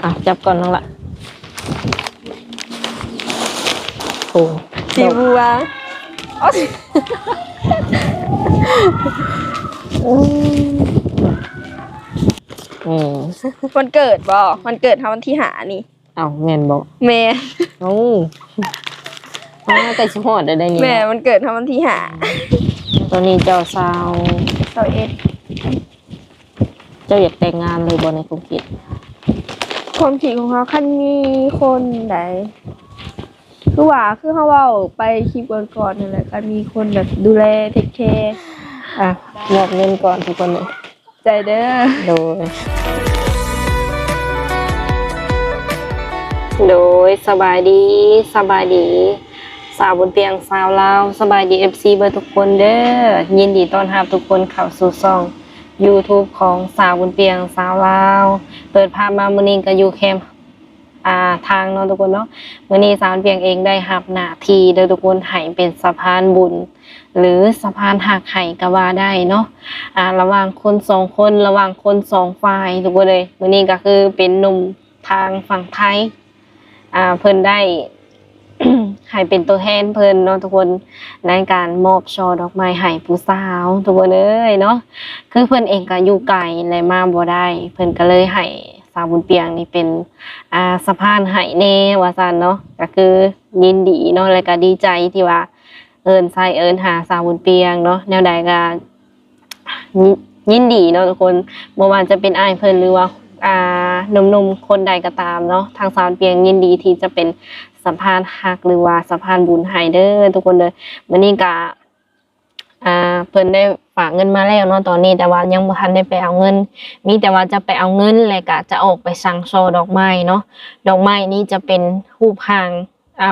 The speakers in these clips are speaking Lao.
ອ່ະ ຈັບກ່ອນນ້ອງລະ. ໂອ້ ສີບົວ. ອືມ ອືມ ວັນເກີດບໍ່? ວັນເກີດເຮົາວັນທີຫ້ານີ້. ເອົ້າ ແມ່ນບໍ່? ແມ່ນ. ເອົ້າ ອ້າ ໃກ້ຊິຮອດແລ້ວໄດ໋ນີ້. ແມ່ນ ວັນເກີດເຮົາວັນທີຫ້າ. ຕອນນີ້ເຈົ້າຊາວ ຊາວເອັດ. ເຈົ້າຢາກແຕ່ງງານເລີຍບໍ່ໃນຄວາມຄິດ? ຄວາມຄິດຂອງເຮົາ ຄັນມີຄົນໃດ ຄືວ່າ ຄືເຮົາເວົ້າໄປຄລິບກ່ອນໆນັ້ນແຫຼະ ຄັນມີຄົນແບບດູແລ ເທກແຄ. ອ່ະ ມອບເງິນກ່ອນທຸກຄົນເລີຍ. ໃຈເດີ. ໂດຍ ໂດຍ ສະບາຍດີ ສະບາຍດີ ສາວບຸນປຽງ ຊາວລາວ. ສະບາຍດີ ເອັຟຊີ ເບິດທຸກຄົນເດີ. ຍິນດີຕ້ອນຮັບທຸກຄົນເຂົ້າສູ່ຊ່ອງຢູທູບຂອງສາວບຸນປຽງ ຊາວລາວ. ເປີດພາບມາມື້ນີ້ກໍຢູ່ແຄມ ອ່າ ທາງເນາະທຸກຄົນເນາະ. ມື້ນີ້ສາວບຸນປຽງເອງໄດ້ຮັບໜ້າທີ່ເດີທຸກຄົນ ໃຫ້ເປັນສະພານບຸນ ຫຼື ສະພານຮັກໃຫ້ກໍວ່າໄດ້ເນາະ ອ່າ ລະຫວ່າງຄົນສອງຄົນ ລະຫວ່າງຄົນສອງຝ່າຍທຸກຄົນເອີຍ. ມື້ນີ້ກໍຄືເປັນໜຸ່ມທາງຝັ່ງໄທ ອ່າ ເພິ່ນໄດ້ ໃຫ້ເປັນຕົວແທນເພິ່ນເນາະທຸກຄົນ ໃນການມອບຊ່ອດອກໄມ້ໃຫ້ຜູ້ສາວທຸກຄົນເອີຍເນາະ. ຄືເພິ່ນເອງກໍຢູ່ໄກ ແລະ ມາບໍ່ໄດ້ ເພິ່ນກໍເລີຍໃຫ້ສາວບຸນປຽງນີ້ເປັນ ອ່າ ສະພານໃຫ້ແດ່ວ່າຊັ້ນເນາະ. ກໍຄືຍິນດີເນາະ ແລະ ກໍດີໃຈທີ່ວ່າ ເອີ້ນໃສ່ເອີ້ນຫາສາວບຸນປຽງເນາະ. ແນວໃດກໍຍິນ ຍິນດີເນາະທຸກຄົນ ບໍ່ວ່າຈະເປັນອ້າຍເພິ່ນ ຫຼືວ່າ ອ່າ ໜຸ່ມໆຄົນໃດກໍຕາມເນາະ ທາງສາວບຸນປຽງຍິນດີທີ່ຈະເປັນສະພານຮັກ ຫຼືວ່າສະພານບຸນໃຫ້ເດີທຸກຄົນເດີ. ມື້ນີ້ກໍ ອ່າ ເພິ່ນໄດ້ຝາກເງິນມາແລ້ວເນາະຕອນນີ້ ແຕ່ວ່າຍັງບໍ່ທັນໄດ້ໄປເອົາເງິນ ມີແຕ່ວ່າຈະໄປເອົາເງິນ ແລະ ກະຈະອອກໄປສັ່ງຊ່ອດອກໄມ້ເນາະ. ດອກໄມ້ນີ້ຈະເປັນຮູບຮ່າງ ອ່າ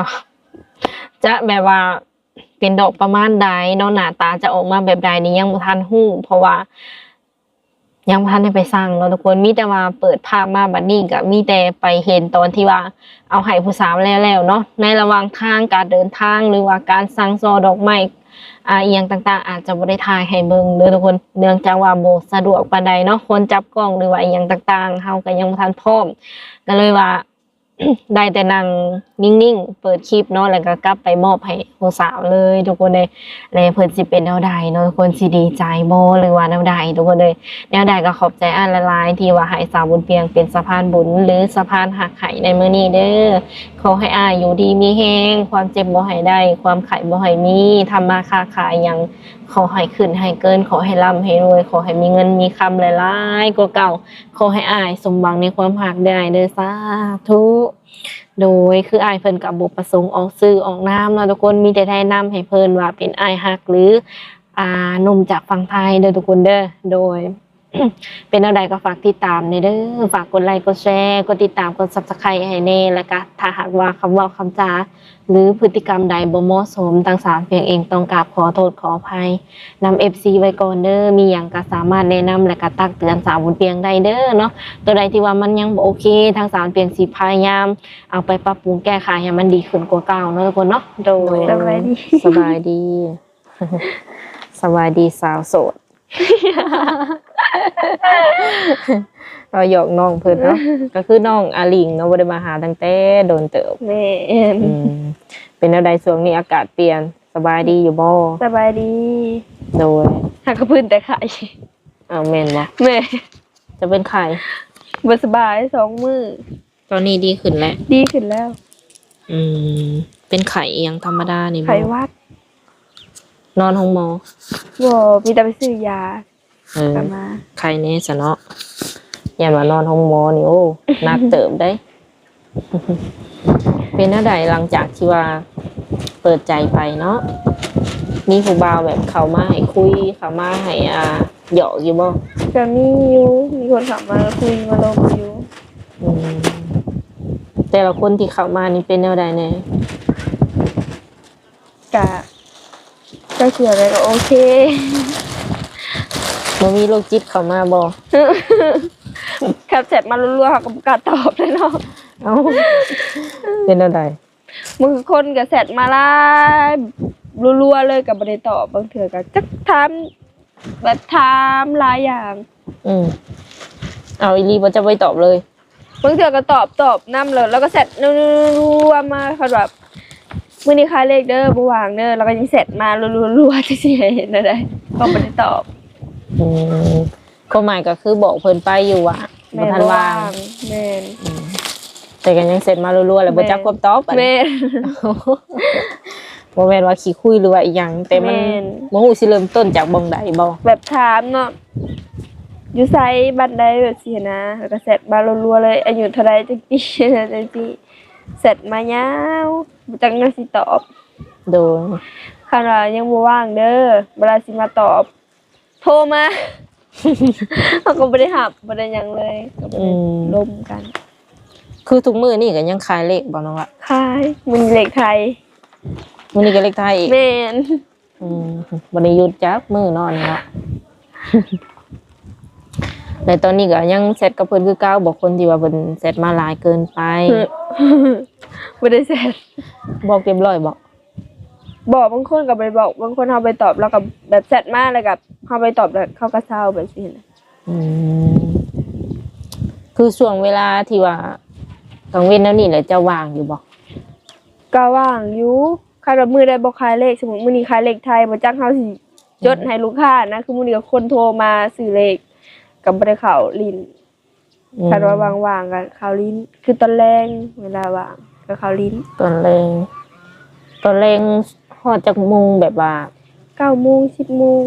ຈະແບບວ່າ ເປັນດອກປະມານໃດເນາະ ໜ້າຕາຈະອອກມາແບບໃດນີ້ຍັງບໍ່ທັນຮູ້ ເພາະວ່າຍັງບໍ່ທັນໄດ້ໄປສັ່ງເນາະທຸກຄົນ. ມີແຕ່ວ່າເປີດພາບມາບັດນີ້ກໍມີແຕ່ໄປເຫັນຕອນທີ່ວ່າເອົາໃຫ້ຜູ້ສາວແລ້ວໆເນາະ. ໃນລະຫວ່າງທາງການເດີນທາງ ຫຼືວ່າການສັ່ງຊ່ອດອກໄມ້ ອ່າ ອີ່ຫຍັງຕ່າງໆ ອາດຈະບໍ່ໄດ້ຖ່າຍໃຫ້ເບິ່ງເດີທຸກຄົນ ເນື່ອງຈາກວ່າບໍ່ສະດວກປານໃດເນາະ ຄົນຈັບກ້ອງ ຫຼືວ່າອີ່ຫຍັງຕ່າງໆ ເຮົາກໍຍັງບໍ່ທັນພ້ອມ ກໍເລີຍວ່າ ໄດ້ແຕ່ນັ່ງນິ່ງໆ ເປີດຄລິບເນາະ ແລ້ວກໍກັບໄປມອບໃຫ້ຜູ້ສາວເລີຍທຸກຄົນເອີຍ. ແລະ ເພິ່ນຊິເປັນແນວໃດເນາະ ເພິ່ນຊິດີໃຈບໍ່ ຫຼືວ່າແນວໃດທຸກຄົນເອີຍ. ແນວໃດກໍຂອບໃຈອ້າຍຫຼາຍໆ ທີ່ວ່າໃຫ້ສາວບຸນປຽງເປັນສະພານບຸນ ຫຼື ສະພານຮັກໃຫ້ໃນມື້ນີ້ເດີ. ຂໍໃຫ້ອ້າຍຢູ່ດີມີແຮງ ຄວາມເຈັບບໍ່ໃຫ້ໄດ້ ຄວາມໄຂ້ບໍ່ໃຫ້ມີ ທຳມາຄ້າຂາຍຫຍັງ ຂໍໃຫ້ຂຶ້ນໃຫ້ເກີນ ຂໍໃຫ້ລ່ຳໃຫ້ລວຍ ຂໍໃຫ້ມີເງິນມີຄຳຫຼາຍໆກວ່າເກົ່າ. ຂໍໃຫ້ອ້າຍສົມຫວັງໃນຄວາມຮັກເດີອ້າຍເດີ ສາທຸ. ໂດຍ ຄືອ້າຍເພິ່ນກໍບໍ່ປະສົງອອກຊື່ອອກນາມເນາະທຸກຄົນ ມີແຕ່ແນະນຳໃຫ້ເພິ່ນວ່າເປັນອ້າຍຮັກ ຫຼື ອ່າ ໜຸ່ມຈາກຝັ່ງໄທເດີທຸກຄົນເດີ. ໂດຍ ເປັນແນວໃດກໍຝາກຕິດຕາມແດ່ເດີ ຝາກກົດໄລກົດແຊ ກົດຕິດຕາມ ກົດ Subscribe ໃຫ້ແດ່ ແລ້ວກະຖ້າຫາກວ່າຄຳເວົ້າຄຳຈາ ຫຼື ພຶດຕິກຳໃດບໍ່ເໝາະສົມ ທາງສາວບຸນປຽງເອງຕ້ອງກາບຂໍໂທດຂໍອະໄພນຳ ເອັຟຊີ ໄວ້ກ່ອນເດີ. ມີຫຍັງກໍສາມາດແນະນຳ ແລະ ກໍຕັກເຕືອນສາວບຸນປຽງໄດ້ເດີເນາະ. ຕົວໃດທີ່ວ່າມັນຍັງບໍ່ໂອເຄ ທາງສາວບຸນປຽງຊິພະຍາຍາມເອົາໄປປັບປຸງແກ້ໄຂໃຫ້ມັນດີຂຶ້ນກວ່າເກົ່າເນາະທຸກຄົນເນາະ. ໂດຍ ສະບາຍດີ ສະບາຍດີ ສະບາຍດີສາວໂສດ. ເຮົາຢອກນ້ອງເພິ່ນເນາະ ກໍຄືນ້ອງອາລິງເນາະ ບໍ່ໄດ້ມາຫາຕັ້ງແຕ່ດົນເຕີບ. ແມ່ນ ອືມ ເປັນແນວໃດຊ່ວງນີ້ອາກາດປ່ຽນ ສະບາຍດີຢູ່ບໍ່? ສະບາຍດີ. ໂດຍ ຫາກະພື້ນແຕ່ໄຂ້. ອ້າວ ແມ່ນບໍ່? ແມ່ນ. ຈະເປັນໄຂ້? ບໍ່ສະບາຍສອງມື້. ຕອນນີ້ດີຂຶ້ນແລ້ວ? ດີຂຶ້ນແລ້ວ. ອືມ ເປັນໄຂ້ອີ່ຫຍັງທຳມະດານີ້ບໍ່? ໄຂ້ຫວັດ. ນອນໂຮງໝໍ? ບໍ່ ມີແຕ່ໄປຊື້ຢາ. ເອີ ໄຄແນ່ຊະເນາະ ຢ້ານວ່ານອນໂຮງໝໍນີ້ ໂອ້ ໜັກເຕີບເດ້. ເປັນແນວໃດຫຼັງຈາກທີ່ວ່າເປີດໃຈໄປເນາະ ມີຜູ້ບ່າວແບບເຂົ້າມາໃຫ້ຄຸຍ ເຂົ້າມາໃຫ້ ອ່າ ຫຍອກຢູ່ບໍ່? ກະມີຢູ່ ມີຄົນເຂົ້າມາຄຸຍມາລົມຢູ່. ອືມ ແຕ່ລະຄົນທີ່ເຂົ້າມານີ້ເປັນແນວໃດແດ່? ກະ ຈັກຊິແນວໃດກໍໂອເຄ. ບໍ່ມີໂລກຈິດເຂົ້າມາບໍ່? ຄັນແຊັດມາລັວໆ ເຮົາກໍບໍ່ກ້າຕອບແຫຼະເນາະ. ເອົ້າ ເປັນແນວໃດ? ບາງຄົນກໍແຊັດມາຫຼາຍ ລັວໆເລີຍກໍບໍ່ໄດ້ຕອບ ບາງເທື່ອກໍຈັກຖາມ ແບບຖາມຫຼາຍຢ່າງ. ອືມ ເອົາອີ່ຫຼີບໍ່? ເຈົ້າບໍ່ໄດ້ຕອບເລີຍ? ບາງເທື່ອກໍຕອບ ຕອບນຳ ແລ້ວລາວກໍແຊັດ ລ- ລ- ລ- ມາ ຄັນວ່າ ມື້ນີ້ຂາຍເລກເດີ ບໍ່ວ່າງເດີ ລາວກໍຍັງແຊັດມາ ລ- ລ- ຈັ່ງຊີ້ ເຮັດແນວໃດ ກໍບໍ່ໄດ້ຕອບ. ອືມ ຄວາມໝາຍກໍຄືບອກເພິ່ນໄປຢູ່ວ່າ ແມ່ນ ບໍ່ທັນວ່າງ. ແມ່ນ ອືມ ແຕ່ກໍຍັງແຊັດມາ ແລ້ວບໍ່ຈັກຄວາມຕອບ. ແມ່ນ ບໍ່ແມ່ນວ່າຂີ້ຄຸຍ ຫຼືວ່າອີ່ຫຍັງ ແຕ່ມັນ ແມ່ນ ບໍ່ຮູ້ຊິເລີ່ມຕົ້ນຈາກບ່ອນໃດບໍ່ ແບບຖາມເນາະ ຢູ່ໃສ ບ້ານໃດ ແບບຊີ້ນະ ແລ້ວກໍແຊັດມາ ລ- ເລີຍ ອາຍຸເທົ່າໃດ ຈັກປີ ຈັ່ງຊີ້ ແຊັດມາຍາວ ບໍ່ຈັກແນວຊິຕອບ. ໂດຍ ຄັນວ່າຍັງບໍ່ວ່າງເດີ ເວລາຊິມາຕອບ ໂທມາ ເຮົາກໍບໍ່ໄດ້ຮັບ ບໍ່ໄດ້ຫຍັງເລີຍ ກໍບໍ່ໄດ້ ອືມ ລົມກັນ. ຄືທຸກມື້ນີ້ກໍຍັງຂາຍເລກບໍ່ນ້ອງລະ? ຂາຍ ມື້ນີ້ເລກໄທ ມື້ນີ້ກໍເລກໄທອີກ. ແມ່ນ ອືມ ບໍ່ໄດ້ຢຸດຈັກມື້ເນາະ ອັນນີ້ເນາະ. ແລະຕອນນີ້ກໍຍັງແຊັດກັບເພິ່ນຄືເກົ່າບໍ່? ຄົນທີ່ວ່າເພິ່ນແຊັດມາຫຼາຍເກີນໄປ ບໍ່ໄດ້ແຊັດ ບອກຮຽບຮ້ອຍບໍ່? ບໍ່ ບາງຄົນກໍບໍ່ໄດ້ບອກ ບາງຄົນເຮົາໄປຕອບ ແລ້ວກໍແບບແຊັດມາ ແລ້ວກໍເຮົາໄປຕອບ ແລ້ວເຂົາກໍເຊົາ ແບບຊີ້ນະ. ອືມ ຄືຊ່ວງເວລາທີ່ວ່າກາງເວັນແນວນີ້ແຫຼະ ເຈົ້າວ່າງຢູ່ບໍ່? ກໍວ່າງຢູ່ ຄັນວ່າມື້ໃດບໍ່ຂາຍເລກ ສົມມຸດມື້ນີ້ຂາຍເລກໄທ ບໍ່ຈັກເຮົາຊິຈົດໃຫ້ລູກຄ້ານະ ອືມ ຄືມື້ນີ້ກໍຄົນໂທມາຊື້ເລກ ກໍບໍ່ໄດ້ເຂົ້າຫຼິ້ນ. ອືມ ຄັນວ່າວ່າງໆກໍເຂົ້າຫຼິ້ນ ຄືຕອນແລງ ເວລາວ່າງກໍເຂົ້າຫຼິ້ນ. ຕອນແລງ ຕອນແລງຮອດຈັກໂມງ? ແບບວ່າ ເກົ້າໂມງ ສິບໂມງ.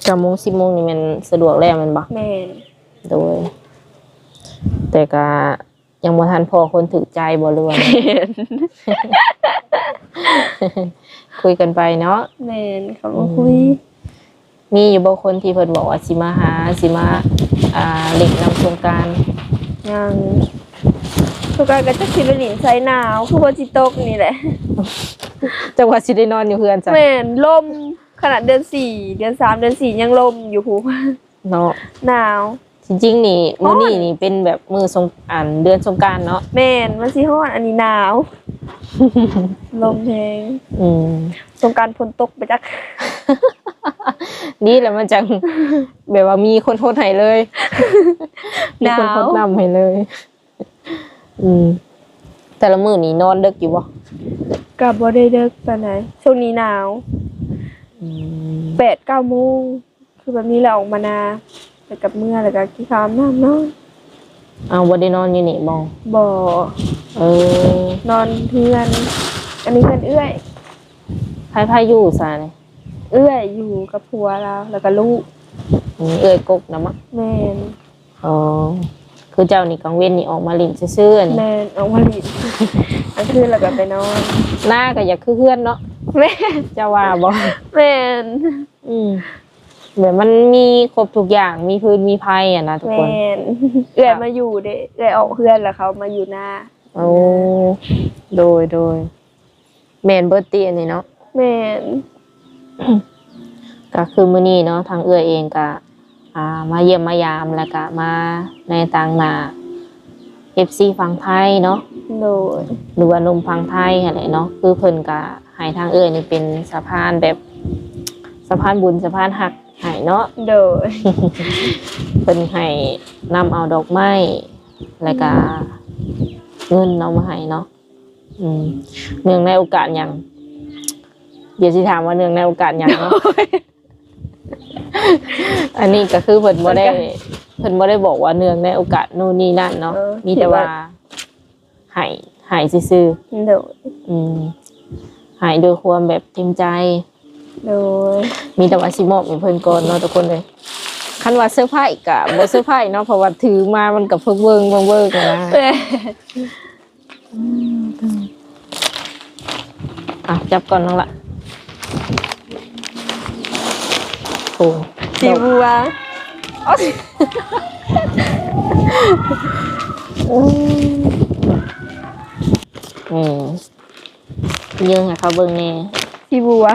ເກົ້າໂມງ ສິບໂມງນີ້ແມ່ນສະດວກແລ້ວແມ່ນບໍ່? ແມ່ນ ໂດຍ ແຕ່ກໍຍັງບໍ່ທັນພໍ້ຄົນຖືກໃຈບໍ່ ຫຼືວ່າ ແມ່ນ ຄຸຍກັນໄປເນາະ. ແມ່ນ ເຂົາກໍຄຸຍ ອືມ ມີຢູ່ບໍ່ຄົນທີ່ເພິ່ນບອກວ່າຊິມາຫາ ຊິມາ ອ່າ ຫຼິ້ນນຳສົງການ? ຍັງ ສົງການກໍຈັກຊິໄປຫຼິ້ນໃສ ໜາວ ຄືຝົນຊິຕົກນີ້ແຫຼະ ຈັກວ່າຊິໄດ້ນອນຢູ່ເຮືອນຊະ. ແມ່ນ ລົມ ຂະໜາດເດືອນສີ່ ເດືອນສາມ ເດືອນສີ່ ຍັງລົມຢູ່ພຸ້ນເນາະ ໜາວ. ຈິງໆນີ້ ຮ້ອນ ມື້ນີ້ນີ້ເປັນແບບມື້ສົງ ອັນ ເດືອນສົງການເນາະ. ແມ່ນ ມັນຊິຮ້ອນ ອັນນີ້ໜາວ ລົມແຮງ. ອືມ ສົງການຝົນຕົກໄປຈັກ ດີແລ້ວ ມັນຈັ່ງແບບວ່າມີຄົນຫົດໃຫ້ເລີຍ ມີຄົນຫົດນ້ຳໃຫ້ເລີຍ. ອືມ ແຕ່ລະມື້ນີ້ນອນເດິກຢູ່ບໍ່? ກໍບໍ່ໄດ້ເດິກປານໃດ ຊ່ວງນີ້ໜາວ. ອືມ ແປດເກົ້າໂມງ ຄືແບບນີ້ແຫຼະ ອອກມານາ ແລ້ວກັບເມືອ ແລ້ວກໍກິນເຂົ້າ ອາບນ້ຳ ນອນ. ເອົາ ບໍ່ໄດ້ນອນຢູ່ນີ້ບໍ່? ບໍ່. ເອີ ນອນເຮືອນ ອັນນີ້ເຮືອນເອື້ອຍ. ໃຜ ໃຜຢູ່ຊະນີ້? ເອື້ອຍຢູ່ກັບຜົວລາວ ແລ້ວກໍລູກ. ອືມ ເອື້ອຍກົກນຳບໍ່? ແມ່ນ. ອໍ ຄືເຈົ້ານີ້ກາງເວັນນີ້ອອກມາຫຼິ້ນຊື່ໆ ອັນນີ້. ແມ່ນ ອອກມາຫຼິ້ນ ກາງຄືນແລ້ວກໍໄປນອນ. ໜ້າກໍຢາກຄືເຮືອນເນາະ. ແມ່ນ. ເຈົ້າວ່າບໍ່? ແມ່ນ. ອືມ ແບບມັນມີຄົບທຸກຢ່າງ ມີຟືນມີໄຟຫັ້ນນະທຸກຄົນ. ແມ່ນ. ເອື້ອຍມາຢູ່ເດ້ ເອື້ອຍອອກເຮືອນແລ້ວເຂົາມາຢູ່ນາ. ໂອ້ ໂດຍ ໂດຍ. ແມ່ນເບິດຕິອັນນີ້ເນາະ? ແມ່ນ. ກໍຄືມື້ນີ້ເນາະ ທາງເອື້ອຍເອງກໍ ອ່າ ມາຢ້ຽມມາຢາມ ແລ້ວກໍມາໃນຕາງໜ້າ ເອັຟຊີ ຝັ່ງໄທເນາະ. ໂດຍ. ຫຼືວ່າໜຸ່ມຝັ່ງໄທຫັ້ນແຫຼະເນາະ ຄືເພິ່ນກໍໃຫ້ທາງເອື້ອຍນີ້ເປັນສະພານແບບ ສະພານບຸນສະພານຮັກໃຫ້ເນາະ. ໂດຍ. ເພິ່ນໃຫ້ນຳເອົາດອກໄມ້ ແລ້ວກໍ ອືມ ເງິນເອົາມາໃຫ້ເນາະ. ອືມ ເນື່ອງໃນໂອກາດຫຍັງ? ດຽວຊິຖາມວ່າເນື່ອງໃນໂອກາດຫຍັງເນາະ. ໂດຍ. ອັນນີ້ກໍຄືເພິ່ນບໍ່ໄດ້ ເພິ່ນກໍ ເພິ່ນບໍ່ໄດ້ບອກວ່າເນື່ອງໃນໂອກາດໂນ່ນນີ້ນັ້ນເນາະ. ເອີ ມີແຕ່ວ່າ ຄິດວ່າ ໃຫ້ ໃຫ້ຊື່ໆ. ໂດຍ. ອືມ ໃຫ້ດ້ວຍຄວາມແບບເຕັມໃຈ. ໂດຍ. ມີແຕ່ວ່າຊິມອບໃຫ້ເພິ່ນກ່ອນເນາະທຸກຄົນເອີຍ. ຄັນວ່າເຊີໄພກໍບໍ່ເຊີໄພເນາະ ເພາະວ່າຖືມາມັນກໍເພິ່ງເບິ່ງເບິ່ງເບິ່ງນະ. ແມ່ນ. ອືມ ອ່ະ ຈັບກ່ອນນ້ອງລະ. ໂອ້ ສີບົວ. ອືມ ນີ້ ຍື່ນໃຫ້ເຂົາເບິ່ງແດ່. ສີບົວ.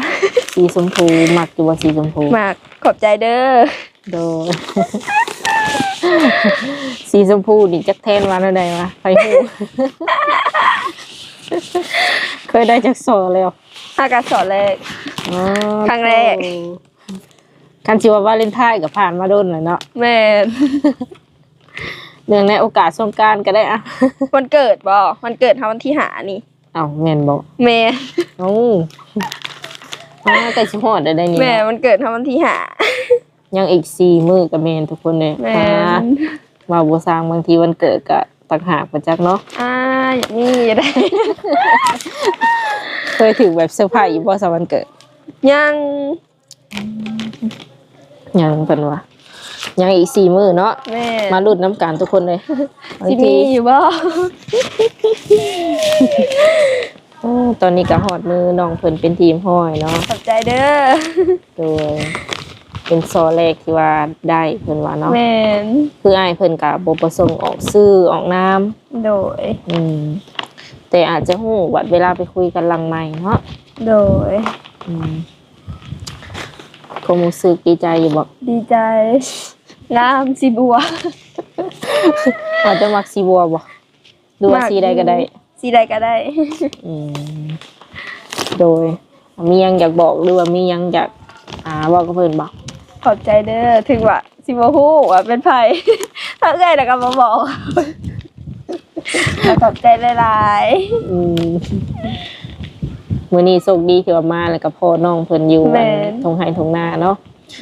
ສີຊົມພູ ມັກຢູ່ບໍ່ສີຊົມພູ? ມັກ. ຂອບໃຈເດີ. ໂດຍ. ສີຊົມພູນີ້ຈັກແທນວ່າແນວໃດວະ? ໃຜຮູ້? ເຄີຍໄດ້ຈັກສໍ່ແລ້ວ? ຫາກະສໍ່ແລກ. ອໍ ຄັ້ງແລກ. ໂອ້ ຄັນຊິວ່າວາເລັນທາຍກໍຜ່ານມາດົນແລ້ວເນາະ. ແມ່ນ. ເນື່ອງໃນໂອກາດສົງການກໍໄດ້ອະ. ວັນເກີດບໍ່? ວັນເກີດເຮົາວັນທີຫ້ານີ້. ເອົ້າ ແມ່ນບໍ່? ແມ່ນ. ເອົ້າ ອ້າ ໃກ້ຊິຮອດແລ້ວໄດ໋ນີ້. ແມ່ນ ວັນເກີດເຮົາວັນທີຫ້າ. ຍັງອີກສີ່ມື້ກໍແມ່ນທຸກຄົນເດ້. ແມ່ນ. ອ່າ ເວົ້າບໍ່ຊ່າງ ບາງທີວັນເກີດກໍຕ່າງຫາກປະຈັກເນາະ. ອ່າ ຢາກມີຢູ່ໄດ໋. ເຄີຍຖືກແບບເຊີໄພຢູ່ບໍ່ ສຳວັນເກີດ? ຍັງ. ຍັງ ເພິ່ນວ່າ ຍັງອີກສີ່ມື້ເນາະ. ແມ່ນ. ມາລຸ້ນນຳກັນທຸກຄົນເລີຍ ຊິມີຢູ່ບໍ່? ໂອ້ ຕອນນີ້ກໍຮອດມືນ້ອງເພິ່ນເປັນທີ່ຮຽບຮ້ອຍເນາະ. ຂອບໃຈເດີ. ໂດຍ ເປັນສໍ້ແລກທີ່ວ່າໄດ້ ເພິ່ນວ່າເນາະ. ແມ່ນ. ຄືອ້າຍເພິ່ນກໍບໍ່ປະສົງອອກຊື່ອອກນາມ. ໂດຍ. ອືມ ແຕ່ອາດຈະຮູ້ບັດເວລາໄປຄຸຍກັນຫຼັງໄມເນາະ. ໂດຍ. ອືມ ຄວາມຮູ້ສຶກດີໃຈຢູ່ບໍ່? ດີໃຈ. ງາມ ສີບົວ. ອາດຈະມັກສີບົວບໍ່ ຫຼືວ່າ ມັກ ສີໃດກໍໄດ້? ສີໃດກໍໄດ້. ອືມ ໂດຍ. ມີຫຍັງຢາກບອກ ຫຼືວ່າມີຫຍັງຢາກ ອ່າ ເວົ້າກັບເພິ່ນບໍ່? ຂອບໃຈເດີ. ເຖິງວ່າຊິບໍ່ຮູ້ວ່າເປັນໃຜ ຖ້າເອື້ອຍແລ້ວກໍມາບອກ. ຂອບໃຈຫຼາຍໆ. ອືມ ມື້ນີ້ໂຊກດີທີ່ວ່າມາແລ້ວກໍພໍ້ນ້ອງເພິ່ນຢູ່ ແມ່ນ ອັນທົ່ງໄຮ່ທົ່ງນາເນາະ.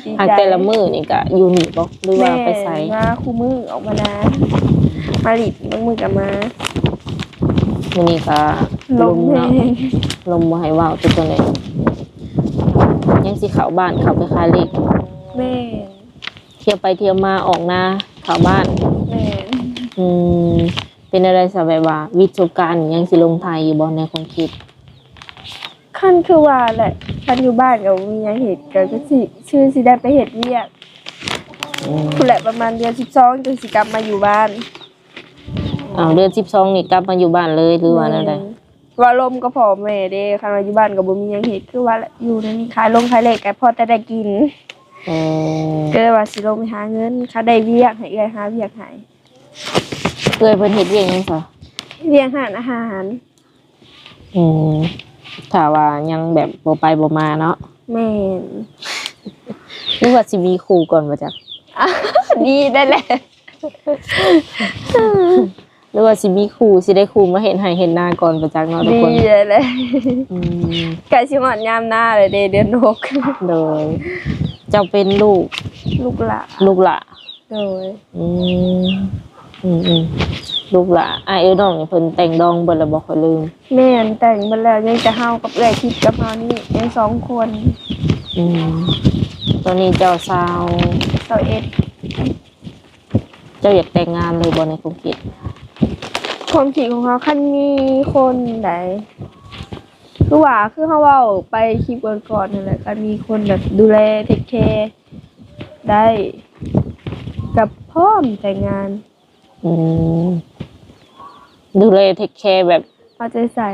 ດີໃຈ. ຫາກແຕ່ລະມື້ນີ້ກະຢູ່ນີ້ບໍ່ ຫຼືວ່າໄປໃສ? ແມ່ນ ມາຄູ່ມື້ ອອກມານາ ມາຫຼິ້ນ ບາງມື້ກະມາ. ມື້ນີ້ກະລົມເນາະ ລົມແຮງ ລົມບໍ່ໃຫ້ເວົ້າ ທຸກຄົນເອີຍ. ຍັງຊິເຂົ້າບ້ານ ເຂົ້າໄປຂາຍເລກ. ແມ່ນ. ທ່ຽວໄປທ່ຽວມາ ອອກນາເຂົ້າບ້ານ. ແມ່ນ. ອືມ ເປັນແນວໃດຊະ ແບບວ່າວິດສົງການນີ້ ຍັງຊິລົງໄທຢູ່ບໍ່ໃນຄວາມຄິດ? ຄັນຄືວ່າແຫຼະ ຄັນຢູ່ບ້ານກໍບໍ່ມີຫຍັງເຮັດ ກໍຄືຊິ ຄືຊິໄດ້ໄປເຮັດວຽກ. ອືມ ພຸ້ນແຫຼະ ປະມານເດືອນສິບສອງຈຶ່ງຊິກັບມາຢູ່ບ້ານ. ອ້າວ ເດືອນສິບສອງນີ້ກັບມາຢູ່ບ້ານເລີຍ ຫຼືວ່າແນວໃດ? ແມ່ນ. ວ່າລົມກັບພໍ່ແມ່ເດ້ ຄັນວ່າຢູ່ບ້ານກໍບໍ່ມີຫຍັງເຮັດ ຄືວ່າແຫຼະ ຢູ່ໃນນີ້ຂາຍລົງຂາຍເລກກໍພໍແຕ່ໄດ້ກິນ. ເອີ ກໍເລີຍວ່າຊິລົງໄປຫາເງິນ ຄັນໄດ້ວຽກໃຫ້ເອື້ອຍຫາວຽກໃຫ້. ເອື້ອຍເພິ່ນເຮັດວຽກຫຍັງຊະ? ວຽກຮ້ານອາຫານ. ອືມ ຖ້າວ່າຍັງແບບບໍ່ໄປບໍ່ມາເນາະ. ແມ່ນ. ຫຼືວ່າຊິມີຄູ່ກ່ອນບໍ່ຈັກ? ດີໄດ້ແຫຼະ. ຫຼືວ່າຊິມີຄູ່ ຊິໄດ້ຄູ່ມາເຮັດໄຮ່ເຮັດນາກ່ອນບໍ່ຈັກເນາະ ທຸກຄົນ. ດີໄດ້ແຫຼະ. ອືມ ໃກ້ຊິຮອດຍາມນາແລ້ວເດ້ ເດືອນຫົກ. ໂດຍ. ເຈົ້າເປັນລູກ ລູກຫຼ້າ ລູກຫຼ້າ. ໂດຍ. ອືມ ອືມໆ ລູກຫຼ້າ ອ້າຍເອື້ອຍນ້ອງນີ້ເພິ່ນແຕ່ງດອງເບິດແລ້ວບໍ່? ຂ້ອຍລືມ. ແມ່ນ ແຕ່ງເບິດແລ້ວ ຍັງແຕ່ເຮົາກັບເອື້ອຍທິດກັບເຮົານີ້ ຍັງສອງຄົນ. ອືມ ຕອນນີ້ເຈົ້າຊາວ ຊາວເອັດ. ເຈົ້າຢາກແຕ່ງງານເລີຍບໍ່ໃນຄວາມຄິດ? ຄວາມຄິດຂອງເຮົາ ຄັນມີຄົນໃດ ຄືວ່າ ຄືເຮົາເວົ້າໄປຄລິບກ່ອນໆ ນັ້ນແຫຼະ ຄັນມີຄົນແບບດູແລ ເທກແຄ ໄດ້ ກໍພ້ອມແຕ່ງງານ. ອືມ ດູແລເທກແຄແບບເອົາໃຈໃສ່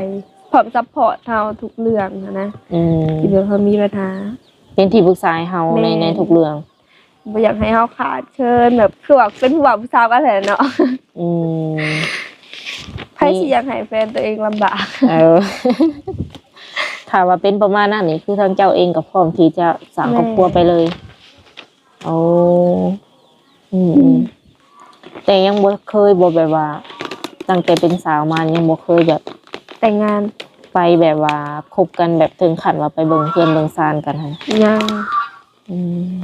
ພ້ອມຊັບພອດເຮົາທຸກເລື່ອງຫັ້ນນະ. ອືມ ທີ່ແບບເຮົາມີບັນຫາ ເປັນທີ່ປຶກສາໃຫ້ເຮົາໃນ ແມ່ນ ໃນທຸກເລື່ອງ ບໍ່ຢາກໃຫ້ເຮົາຂາດເຂີນ ແບບຄືວ່າເປັນຜູ້ບ່າວຜູ້ສາວກັນແຫຼະເນາະ. ອືມ ໃຜຊິຢາກໃຫ້ແຟນຕົວເອງລຳບາກ? ເອີ ຖ້າວ່າເປັນປະມານນັ້ນນີ້ ຄືທາງເຈົ້າເອງກໍພ້ອມທີ່ຈະສ້າງຄອບຄົວ ແມ່ນ ໄປເລີຍ. ໂອ້ ອືມ ອືມ ແຕ່ຍັງບໍ່ເຄີຍບໍ່ ແບບວ່າຕັ້ງແຕ່ເປັນສາວມາຍັງບໍ່ເຄີຍແບບແຕ່ງງານ ໄປແບບວ່າຄົບກັນແບບເຖິງຂັ້ນວ່າໄປເບິ່ງເຮືອນເບິ່ງຊານກັນຫັ້ນ? ຍັງ. ອືມ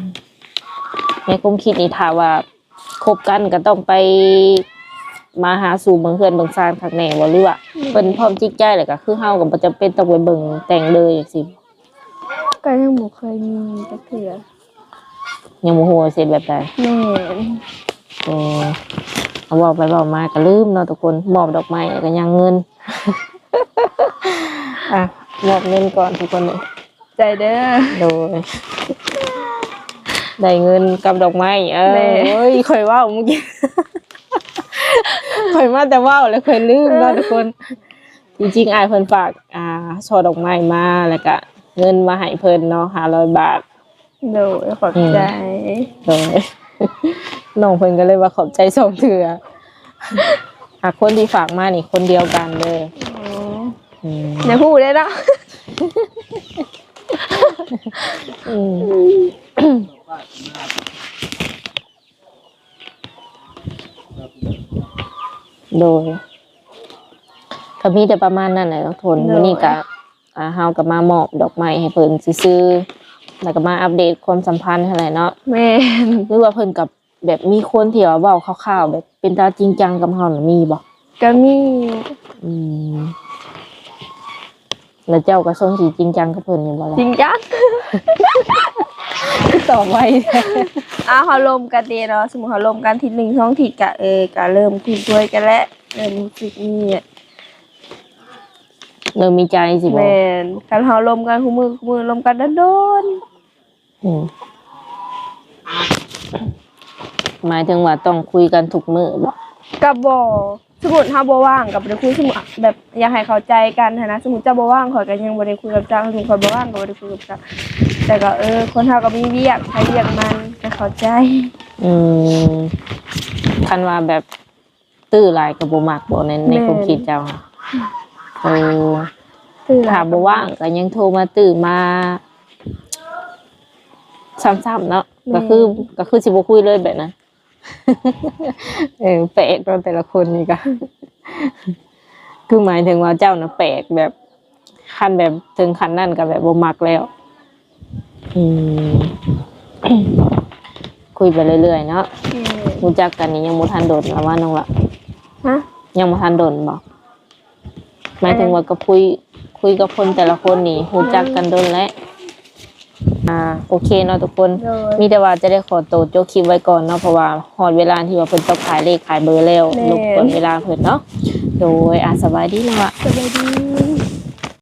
ໃນຄວາມຄິດນີ້ ຖ້າວ່າຄົບກັນກໍຕ້ອງໄປມາຫາສູ່ເບິ່ງເຮືອນເບິ່ງຊານຄັກແນ່ບໍ່ ຫຼືວ່າ ອືມ ເພິ່ນພ້ອມຈິດໃຈແລ້ວ ກໍຄືເຮົາກໍບໍ່ຈຳເປັນຕ້ອງໄປເບິ່ງແຕ່ງເລີຍຈັ່ງຊີ້? ກໍຍັງບໍ່ເຄີຍມີຈັກເທື່ອ. ຍັງບໍ່ຮູ້ວ່າຊິເຮັດແບບໃດ. ແມ່ນ. ເອີ ເວົ້າໄປເວົ້າມາກໍລືມເນາະທຸກຄົນ ມອບດອກໄມ້ແລ້ວກໍຍັງເງິນ. ອ່ະ ມອບເງິນກ່ອນທຸກຄົນເອີຍ. ໃຈເດີ. ໂດຍ. ໄດ້ເງິນກັບດອກໄມ້. ເອີ ແມ່ນ. ໂອ້ຍ ຂ້ອຍເວົ້າມື້ກີ້ ຂ້ອຍມາແຕ່ເວົ້າແລ້ວຂ້ອຍລືມເນາະທຸກຄົນ. ຈິງໆ ອ້າຍເພິ່ນຝາກ ອ່າ ຊ່ອດອກໄມ້ມາ ແລ້ວກະເງິນມາໃຫ້ເພິ່ນເນາະ ຫ້າຮ້ອຍບາດ. ໂດຍ ຂອບໃຈ. ອືມ ໂດຍ ນ້ອງເພິ່ນກໍເລີຍວ່າຂອບໃຈສອງເທື່ອ. ຫາກຄົນທີ່ຝາກມານີ້ຄົນດຽວກັນເດີ. ອໍ ອືມ ໄດ້ຮູ້ເດ້ເນາະ. ອືມ. ໂດຍ ກໍມີແຕ່ປະມານນັ້ນແຫຼະທຸກຄົນ. ໂດຍ ມື້ນີ້ກໍ ອ່າ ເຮົາກໍມາມອບດອກໄມ້ໃຫ້ເພິ່ນຊື່ໆ ແລ້ວກໍມາອັບເດດຄວາມສຳພັນຫັ້ນແຫຼະເນາະ. ແມ່ນ. ຫຼືວ່າເພິ່ນກໍແບບມີຄົນທີ່ວ່າເວົ້າຂ່າວໆ ແບບເປັນຕາຈິງຈັງກັບເຮົານະ ມີບໍ່? ກໍມີ. ອືມ ແລ້ວເຈົ້າກໍຊົງຊິຈິງຈັງກັບເພິ່ນຢູ່ບໍ່ລະ? ຈິງຈັງ. ຄືຕອບໄວແທ້. ອ້າວ ເຮົາລົມກັນເດເນາະ, ສົມມຸດເຮົາລົມກັນທິດໜຶ່ງສອງທິດ ກະ ເອີ ກະເລີ່ມຄຸ້ນເຄີຍກັນແລ້ວ, ເລີ່ມຮູ້ສຶກມີ ເລີ່ມມີໃຈຊິບໍ່? ແມ່ນ. ຄັນເຮົາລົມກັນຄູ່ມື້ ຄູ່ມື້ ລົມກັນດົນໆ. ອືມ ໝາຍເຖິງວ່າຕ້ອງຄຸຍກັນທຸກມື້ບໍ່? ກໍບໍ່. ສົມມຸດເຮົາບໍ່ວ່າງກໍບໍ່ໄດ້ຄຸຍ, ສົມມຸດແບບຢາກໃຫ້ເຂົ້າໃຈກັນຫັ້ນນະ, ສົມມຸດເຈົ້າບໍ່ວ່າງ ຂ້ອຍກໍຍັງບໍ່ໄດ້ຄຸຍກັບເຈົ້າ, ສົມມຸດຂ້ອຍບໍ່ວ່າງກໍບໍ່ໄດ້ຄຸຍກັບເຈົ້າ. ແຕ່ກໍ ເອີ ຄົນເຮົາກໍມີວຽກໃຜວຽກມັນ ກໍເຂົ້າໃຈ. ອືມ ຄັນວ່າແບບ ຕື້ຫຼາຍກໍບໍ່ມັກບໍ່ ໃນ ໃນ ແມ່ນ ຄວາມຄິດເຈົ້າ? ເອີ ຕື້ຫຼາຍ ຖ້າບໍ່ວ່າງກໍຍັງໂທມາຕື້ມາຊ້ຳໆເນາະ. ແມ່ນ. ກໍຄື ກໍຄືຊິບໍ່ຄຸຍເລີຍແບບນັ້ນ. ເອີ ແປກເນາະ ແຕ່ລະຄົນນີ້ກໍ ຄືໝາຍເຖິງວ່າເຈົ້ານະແປກ ແບບ ຄັນແບບເຖິງຂັ້ນນັ້ນກໍແບບບໍ່ມັກແລ້ວ. ອືມ ຄຸຍໄປເລື້ອຍໆເນາະ. ແມ່ນ. ຮູ້ຈັກກັນນີ້ຍັງບໍ່ທັນດົນລະວ່ານ້ອງລະ? ຮະ? ຍັງບໍ່ທັນດົນບໍ່? ໝາຍເຖິງວ່າກັບຄຸຍ ຄຸຍກັບຄົນແຕ່ລະຄົນນີ້ຮູ້ຈັກກັນດົນແລ້ວ. ອືມ ອ່າ ໂອເຄເນາະທຸກຄົນ. ໂດຍ. ມີແຕ່ວ່າຈະໄດ້ຂໍໂຕຈົບຄລິບໄວ້ກ່ອນເນາະ ເພາະວ່າຮອດເວລາທີ່ວ່າເພິ່ນຕ້ອງຂາຍເລກຂາຍເບີແລ້ວ. ແມ່ນ. ລົບກວນເວລາເພິ່ນເນາະ. ໂດຍ. ອາ ສະບາຍດີນ້ອງລະ. ສະບາຍດີ.